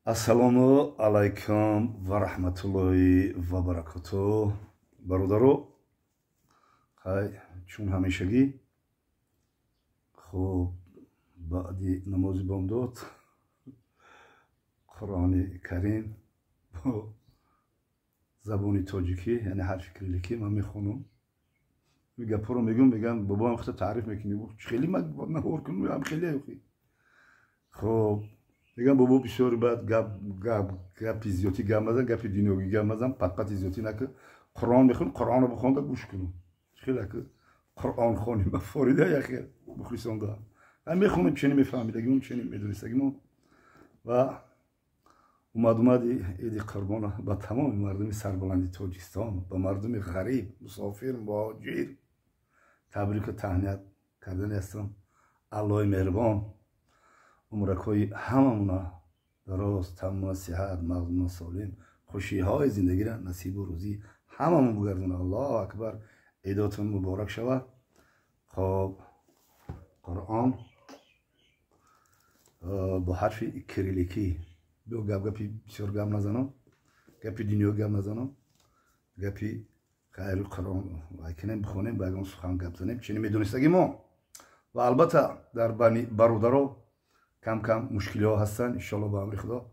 Ассалому алайкум ва раҳматуллоҳи ва баракоту. Бародаро, хай, чун ҳамешагӣ, хуб, баъди намози бомдод Қуръони Карим бо забони тоҷикӣ, яъне ҳарфи кирилликӣ, ман мехонам. Гапҳоро мегӯм, мегӯям: «Бобоам, хута таъриф мекунӣ, хеле навор кун, хеле хуб». Мегӯям: «Бобо, бисёр баъд гапи зиёдӣ гап мазан, гапи дунёгӣ гап мазан, патпати зиёдӣ накун, Қуръон мехон, Қуръонро бихонда гӯш кун». Хеле Қуръон хонӣ ма форида яхел мухлисонда мехонем, чени мефаҳмидагимон, чени медонистагимон. Ва омадомади Иди Қурбона ба тамоми мардуми сарбаланди Тоҷикистон, ба мардуми ғариб, мусофир, муҳоҷир табрику таҳният кардани ҳастам. Аллоҳи меҳрубон умракҳои ҳамамона дароз, тамомона сиҳат, мағзмона солим, хушиҳои зиндагиро насибу рӯзӣ ҳамамон бугардона. Аллоҳу акбар! Идотон муборак шавад. Хоб, Қуръон бо ҳарфи кирилликӣ. Биё, гап гапи бисёр гап назанам, гапи дунё гап назанам, гапи хайру Қуръон вайкунем, бихонем, ба ягон сухан гап занем, чини медонистагимо. Ва албатта, дар байни бародаро кам кам мушкилиҳо ҳастанд. Иншоалло, ба амри Худо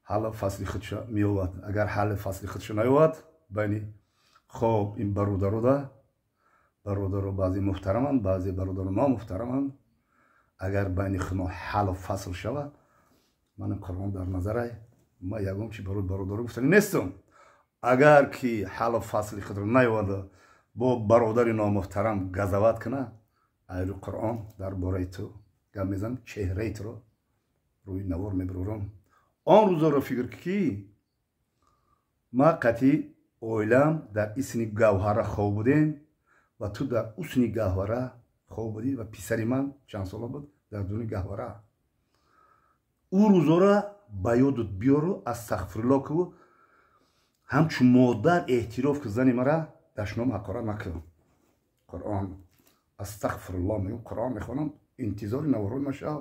ҳалли фасли худша меёвад. Агар ҳалли фасли худша наёвад байни, хоб, ин бародарода, бародаро баъзе муҳтараманд, баъзе бародаро номуҳтараманд, агар байни хуно ҳаллу фасл шавад, манам Қуръон дар назарай, ма ягон чи барои бародаро гуфтани нестам. Агар ки ҳаллу фасли худро наёвада, бо бародари номуҳтарам газават куна, айру Қуръон дар бораи ту гап мезанам, чеҳраи туро рӯи навор мебарорам. Он рӯзоро фикр, ки ма қатъи оилам дар исни гавҳара хоб будем ва ту дар усни гаҳвара хоб будӣ ва писари ман чанд сола буд дар дуни гаҳвара. Ӯ рӯзора ба ёдут биёру астағфирулло куву ҳамчун модар эҳтироф ку, зани мара дашном ҳақорат накун. Қуръон, астағфирулло мегӯм, Қуръон мехонам, интизори наворҳои машав,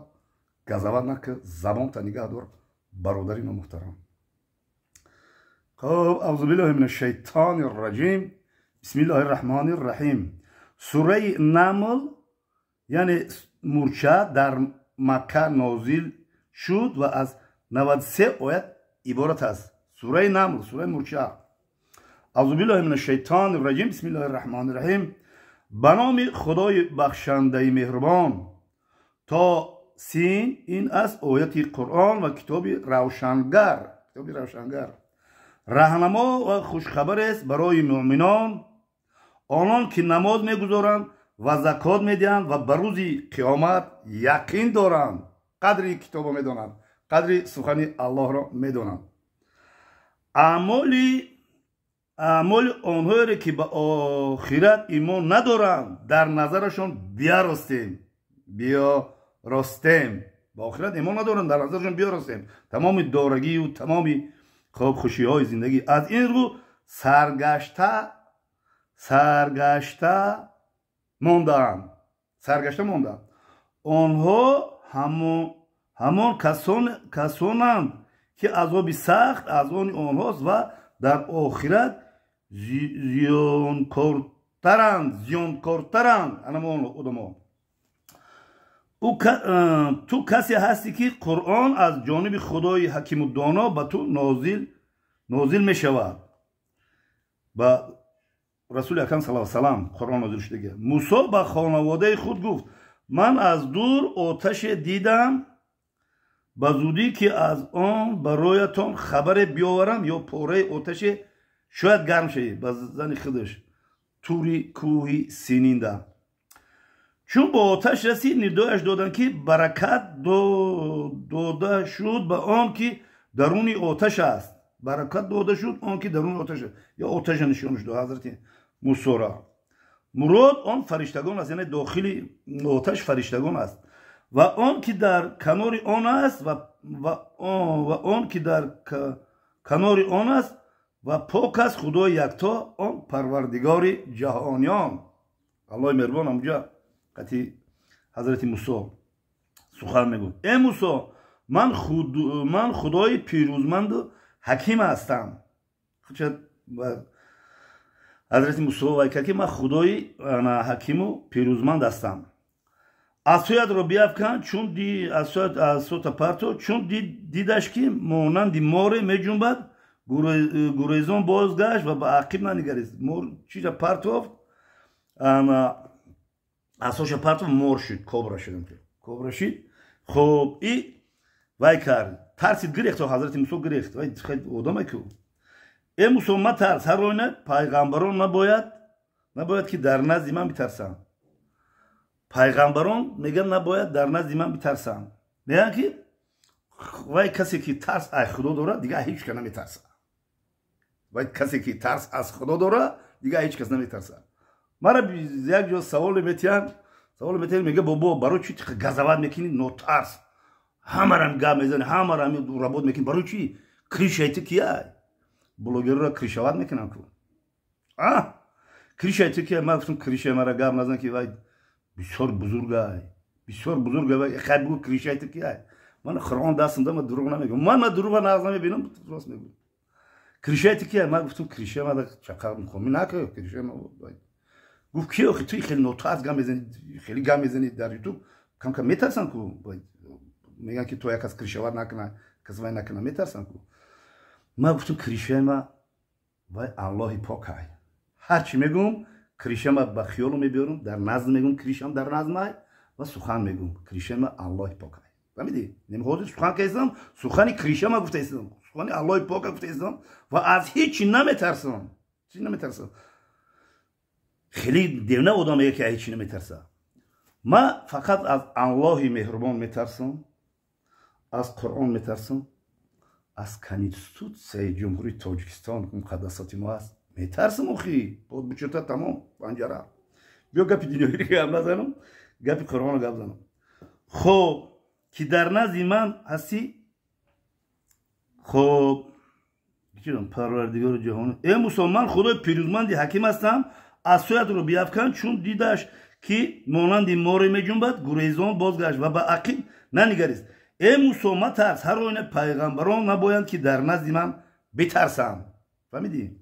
газават накун, забонта нигаҳ дор, бародари номуҳтарам. Хоб, аузу биллаҳи мин ашшайтони рраҷим, бисмиллаҳи рраҳмони рраҳим. Сураи Намл, яъне мурча, дар Макка нозил шуд ва аз 93 оят иборат аст. Сураи Намл, сураи мурча. Аузу биллаҳи мин ашшайтони рраҷим, бисмиллаҳи рраҳмони рраҳим. Ба номи Худои бахшандаи меҳрубон. То син ин аст ояти Қуръон ва китоби равшангар, китоби равшангар, раҳнамо ва хушхабарест барои муъминон, онон ки намоз мегузоранд ва закот медиҳанд ва ба рӯзи қиёмат яқин доранд, қадри китобо медонанд, қадри сухани Аллоҳро медонанд. Аъмоли онҳоере ки ба охират имон надоранд, дар назарашон бияростем, биёростем. Ба охират имон надоранд, дар назарашон биёростем тамоми дорагию тамоми, хоб, хушиҳои зиндагӣ. Аз ин рӯ саргашта мондаанд, саргашта мондаанд. Онҳо ҳамон касонанд, ки азоби сахт аз они онҳост ва дар охират зиёнкортаранд, зиёнкортаранд анамон одамо. Ту касе ҳастӣ, ки Қуръон аз ҷониби Худои ҳакиму доно ба ту нозил мешавад. Ба Расули Акрам сала салам Қуръон нозил шудага. Мусо ба хонаводаи худ гуфт: «Ман аз дур оташе дидам, ба зудӣ ки аз он бароятон хабаре биёварам ё пораи оташе, шояд гарм шавӣ». Ба зани худаш тури кӯҳи Сининда. Чун ба оташ расид, нидояш доданд, ки баракат дода шуд ба он ки даруни оташ аст, баракат дода шуд он ки даруни оташ аст. Ё оташа нишонаш дод ҳазрати Мусора. Мурод он фариштагон аст, яъне дохили оташ фариштагон аст. Ва он ки дар канори он аст, ва он ки дар канори он аст, ва пок аст Худои якто, он Парвардигори ҷаҳониён. Аллоҳи меҳрубон ҳамуҷа қати ҳазрати Мусо сухан мегуфт: «Э Мусо, Ман худои пирӯзманду ҳаким ҳастам. Ҳазрати Мусо вай кард, ки ман худои ҳакиму пирӯзманд ҳастам. Асоятро биафкан, чун асота парто, чун дидаш, ки монанди море меҷунбад, гурезон бозгашт ва ба ақиб нанигарист. Мор чиза партофт, асоша партофт, мор шуд, кобра шуд, кобра шуд. Хоб, и вай кард, тарсид, гирехт. Ҳазрати Мусо гирехт, вай одаме ку. Э Мусо, матарс, ҳар оина пайғамбарон набояд, ки дар назди ман битарсанд. Пайғамбарон мегӯянд, набояд дар назди ман битарсанд. Мегӯянд, ки вай касе ки тарс аз худо дорад, дигар ҳеҷ кас наметарсад. Вай касе ки тарс аз худо дорад, дигар ҳеҷ кас наметарсад. Мара як ҷо саволе метиҳанд, саволе метиҳанд, мега: «Бобо, барои чӣ газават мекунӣ, нотарс ҳамарам гап мезанӣ, ҳамарам работ мекунӣ, барои чӣ? Крышаи ту кия?» Блогерро крышовать мекунам ку. «Крышаи ту кия?» Ман гуфтам: «Крышаи мара гап назан, ки вай бисёр бузургай, бисёр бузургай. Вай хай бугу, крышаи ту кия?» Ман Қуръон дастам да, ман дурӯғ намегӯям, ман дурӯға нағз намебинам, рост мегӯям. «Крышаи ту кия?» Ман гуфтам: «Крышаи мара чақа мехоми нака крышаи ма.» Гуфт: «Ки охи, ту хеле нотарс гап мезанӣ, хеле гап мезанӣ дар Ютуб, камкам метарсам ку, мегӯян, ки то як кас крышовать накуна, кас вай накуна, метарсам ку». Ман гуфтам: «Крышаи ма вай Аллоҳи покай. Ҳар чӣ мегӯм, крышама ба хиёлу мебиёрам, дар назм мегӯм, крышам дар назмай ва сухан мегӯм, крышаи ма Аллоҳи покай. Фаҳмидӣ? Ҳозир сухан кардам, сухани крышама гуфтаистам, сухани Аллоҳи пока гуфтаистам ва аз ҳеҷ чӣ наметарсам, чӣ наметарсам». Хеле девна одам мега, ки аз ҳеҷ чӣ наметарса. Ман фақат аз Аллоҳи меҳрубон метарсам, аз Қуръон метарсам, аз Конститутсияи Ҷумҳурии Тоҷикистон, муқаддасоти мо аст, метарсам. Охи бучурта тамом панҷара. Биё, гапи дунёиро гап назанам, гапи Қуръонро гап занам. Хоб, ки дар назди ман ҳастӣ. Хоб, Парвардигори ҷаҳон: «Э Мусо, ман худои пирӯзманди ҳаким ҳастам. Асоятро биафкан». Чун дидаш, ки монанди море меҷунбад, гурезон бозгашт ва ба ақиб нанигарист. Э Мусо, матарс, ҳар оина пайғамбарон набоянд, ки дар назди ман битарсанд. Фаҳмидӣ?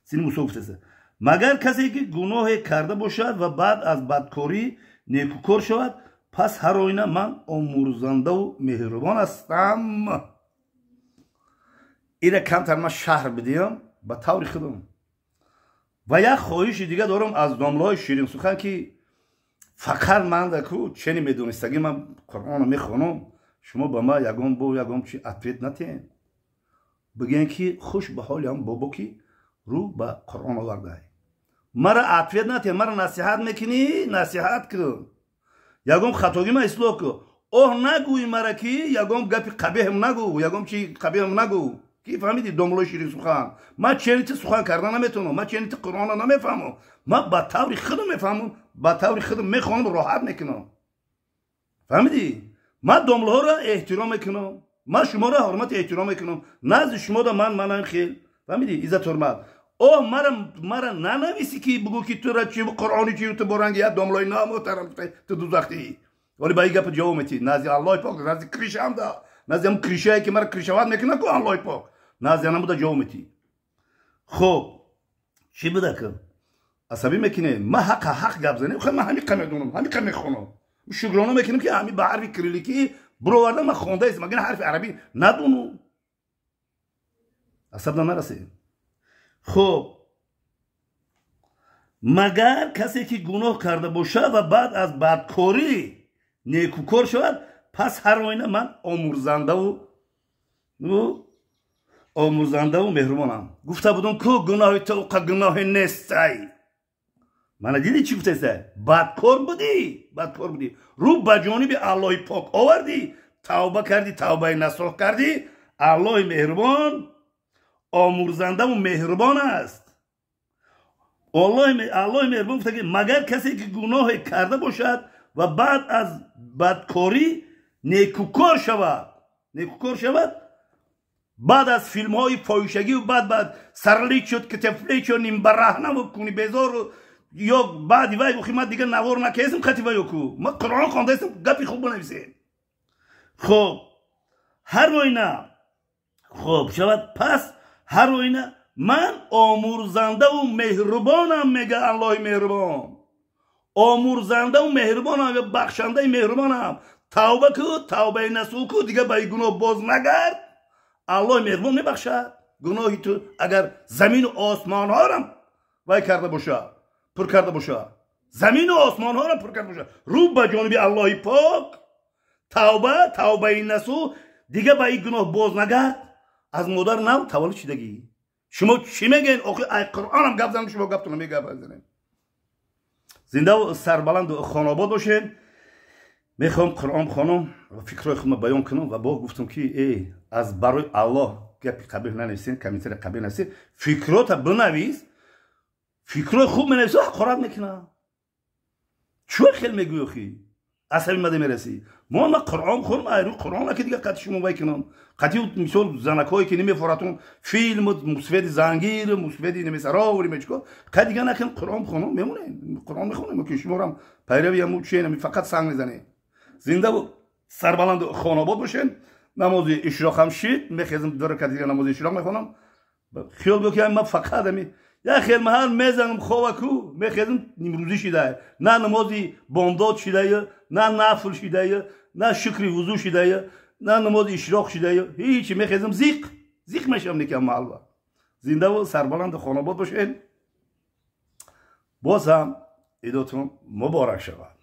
Сини Мусо гуфтаста: «Магар касе ки гуноҳе карда бошад ва баъд аз бадкорӣ некукор шавад, пас ҳар оина ман омӯрзандаву меҳрубон ҳастам». Ира камтар ман шаҳр бидиҳам ба таври худам. Ва як хоҳиши дига дорам аз домлаҳои ширинсухан, ки фақат ман даку чени медонистагӣ, ман Қуръонро мехонам, шумо ба ман ягон бо ягон чи ответ натиҳем, бигӯем, ки хуш ба ҳоли ҳам бобо, ки рӯ ба Қуръон овардай. Мара ответ натиҳем. Мара насиҳат мекунӣ, насиҳат кун, ягон хатогӣ ма ислоҳ кун. Оҳ, нагӯи мара, ки ягон гапи қабеҳам нагӯ, ягон чи қабеҳам нагӯ, ки фаҳмидӣ, домлои ширинсухан, ман ченити сухан карда наметавонам, ман ченити Қуръонро намефаҳмам, ман ба таври худам мефаҳмам, ба таври худам мехонам, роҳат мекунам. Фаҳмидӣ? Ман домлаҳоро эҳтиром мекунам, ман шуморо ҳурмати эҳтиром мекунам, назди шумода ман манам хел, фаҳмидӣ, иззат ҳурмат. Оҳ, мара нанависӣ, ки бугӯ, ки тура чи Қуръони чи, ту боранги як домлои намуҳтарам, ту дузахтӣ. Вале ба ин гапа ҷавоб метӣ назди Аллоҳи пок, назди крышамда, назди ҳам крышае, ки мара крышовать мекунад ку, Аллоҳи пок назди анамуда ҷавоб метӣ. Хоб, чӣ буда, ки асабӣ мекунӣ? Ман ҳаққа ҳақ гап занем. Ман ҳамиқа медонам, ҳамиқа мехонам, шукрона мекунам, ки ҳами ба ҳарфи кирилликӣ бировардам, ман хондаистам, агар ҳарфи арабӣ надонум. Асаб нарасед. Хоб, «Магар касе ки гуноҳ карда бошад ва баъд аз бадкорӣ некукор шавад, пас ҳар оина ман омӯрзандаву меҳрубонам». Гуфта будум ку, гуноҳи ту уқа гуноҳе нестай. Мана дидӣ, чӣ гуфтаста? Бадкор будӣ, бадкор будӣ, рӯ ба ҷониби Аллоҳи пок овардӣ, тавба кардӣ, тавбаи насоҳ кардӣ. Аллоҳи меҳрубон омӯрзандаву меҳрубон аст. Аллоҳи меҳрубон гуфта, ки магар касе ки гуноҳе карда бошад ва баъд аз бадкорӣ некукор шавад, некукор шавад. Баъд аз филмҳои фоҳишагию баъд сарличу китефличу нимбараҳнаву куни безору ё баъди вай, охи ман дигар навор накесм хати вай ку, ман Қуръон хондаистам, гапи хуб бинависем. Хоб. Ҳар оина хуб шавад, пас ҳар оина ман омурзандаву меҳрубонам, мега Аллоҳи меҳрубон. Омурзандаву меҳрубонам ва бахшандаи меҳрубонам. Тавба ку, тавбаи насӯ ку, дига ба гуноҳ боз нагард. Аллоҳи меҳрубон мебахшад гуноҳи ту, агар замину осмонҳорам вай карда боша, пур карда боша, замину осмонҳорам пур карда боша. Рӯ ба ҷониби Аллоҳи пок, тавба, тавбаи насӯ, дига ба ин гуноҳ боз нагард. Аз модар нав таваллуд шидагӣ. Шумо чӣ мегӯед? Охи, ай Қуръонам гап занам, шумо гаптона мегап занем. Зиндаву сарбаланду хонобод бошед. Мехоҳам Қуръон бихонам ва фикрҳои худро баён кунам. Ва бо гуфтам, ки аз барои Аллоҳ гапи қабеҳ нанависен, комментария қабеҳ нависен, фикрота бинавис. Фикрҳои хуб менависи, ҳақорат мекунам. Чӯ хел мегӯӣ? Охи, асаби мада мерасӣ. Мо ма Қуръон хонам, айрӯ Қуръон ки дига қати шумо вай кунам, қати мисол занакҳое ки намефоратон филм, мусфеди зангир, мусфеди немесаро немечко, қай дига накун. Қуръон бихонам, мемонем, Қуръон мехонем, ки шуморам пайрави ҳаму чиенам, фақат санг мезанем. Зиндаву сарбаланду хонобод бошен. Намози ишроқам шид, мехезам, ду ракат дига намози ишроқ мехонам. Хиёл гӯ ки ма фақат ами як хел маҳал мезанам ховаку, мехезам, нимрӯзӣ шидая, на намози бомдод шидая, на нафл шидая, на шукри вузӯ шидая, на намози ишроқ шидая, ҳичи. Мехезам, зиқ зиқ мешавам некам маҳалва. Зиндаву сарбаланду хонобод бошед. Боз ҳам идотун муборак шавад.